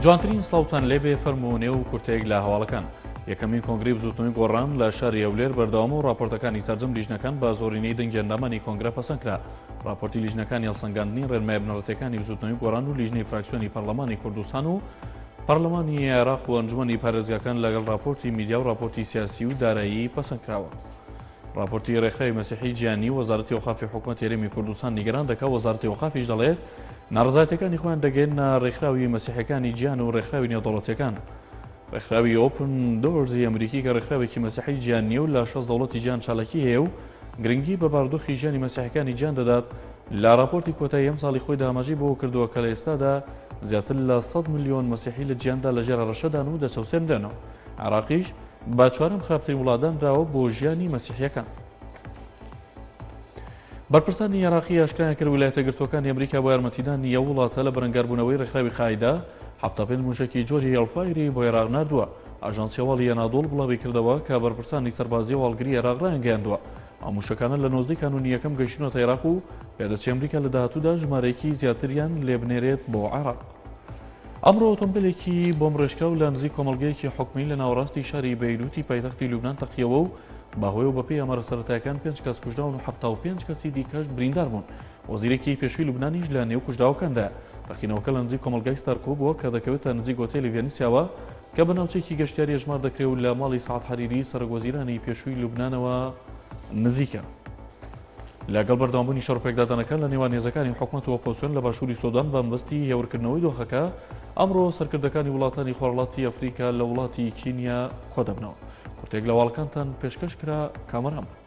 جوانترین سڵاوتان لێبێ فەرموو نێو کورتەیەک لە هەواڵەکان. یەکەمین کۆنگرەی بزوتنەوەی گۆڕان لە شاری هەولێر بەردەوامە و ڕاپۆرتەکانی سەرجەم لیژنەکان بە زۆرینەی دەنگی ئەندامانی کۆنگرە پەسەند کرا. ڕاپۆرتی لیژنەکانی هەڵسەنگاندنی ڕێنمایە بنەڕەتیەکانی بزوتنەوەی گۆڕان و لیژنەی فراکسیۆنی پەرلەمانی کوردستان و پەرلەمانی عێراق و ئەنجومەنی پارێزگاکان لەگەڵ ڕاپۆرتی میدیا و ڕاپۆرتی سیاسی و دارایی پەسەند کراوە. ڕاپۆرتی ڕێکخراوی مەسیحی جیهانی و وەزارەتی ئەوقافی حکومەتی هەرێمی کوردستان نیگەران دەکا، وەزارەتی ئەوقافیش دەڵێت ناڕەزایەتیەکانی خۆیان دەگەیەننە ڕێکخراوی مەسیحیەکانی جیهان و ڕێکخراوی نێودەوڵەتیەکان. ڕێکخراوی ئۆپن دۆرزی ئەمریکی کە ڕێکخراوێکی مەسیحی جیهانیە و لە 60 دەوڵەتی جیهان چالاکی هەیە و گرنگی بە بارودۆخی ژیانی مەسیحەکانی جیهان دەدات، لە ڕاپۆرتی کۆتایی ئەمساڵی خۆیدا ئاماژەی بەوە کردووە کە لە ئێستادا زیاتر لە 100 ملیۆن مەسیحی لە جیهاندا لەژێر هەڕەشەدان و دەچەوسێنرێنەوە. عێراقیش بە چوارەم خراپترین وڵات دانراوە بۆ ژیانی مەسیحییەکان. بەرپرسانی عێراقی ئاشکرایان کرد ویلایەتە یەکگرتووەکانی ئەمریکا بۆ یارمەتیدانی ئەو وڵاتە لە بەرەنگاربوونەوەی ڕێکخراوی قاعیدە 75 مووشەکی جۆری هێڵفایری بۆ عێراق ناردووە. ئاژانسی هەواڵی ئەنادۆڵ بڵاوی کردەوە کە بەرپرسانی سەربازی هەواڵگری عێراق ڕایانگەیاندووە ئەو مووشەکانە لە 19 کانوونی یەکەم گەیشتوونەتە عێراق و پێدەچێ ئەمریکا لە داهاتوودا ژمارەیەکی زیاتریان لێ بنێرێت بۆ عێراق. ئەمڕۆ ئۆتۆمبێلێکی بۆمبڕێژکراو لە نزیک کۆمەڵگەیەکی حکومی لە ناوەڕاستی شاری بەیروتی پایتەختی لوبنان تەقیەوە و بەهۆیەوە بەپێی ئامارە سەرەتایەکان پێنج کەس کوژراون و 75 کەسی دیکەش بریندار بوون. وەزیرێکی پێشووی لوبنانیش لە نێو کوژراوەکاندایە. تەقینەوەکە لە نزیک کۆمەڵگای ستارکۆ بووە کە دەکەوێتە نزیک ئۆتێلی ڤێنیسیاوە کە بە ناوچەیەکی گەشتیاری ئەژمار دەکرێ و لە ماڵی سەعد حەریری سەرۆکوەزیرانی پێشووی لوبنانەوە نزیکە. لەگەڵ بەردەوامبوونی شەڕ و پێکدادانەکان لە نێوان هێزەکانی حکومەت و ئۆپۆزسیۆن لە باشووری سۆدان بە مەبەستی هێورکردنەوەی دۆخەکە، ئەمڕۆ سەرکردەکانی وڵاتانی خۆرهەڵاتی ئەفریکا لە وڵاتی کینیا کۆدەبنەوە. کورتێک لە هەواڵەکانتان پێشکەش کرا، کامەران بوو.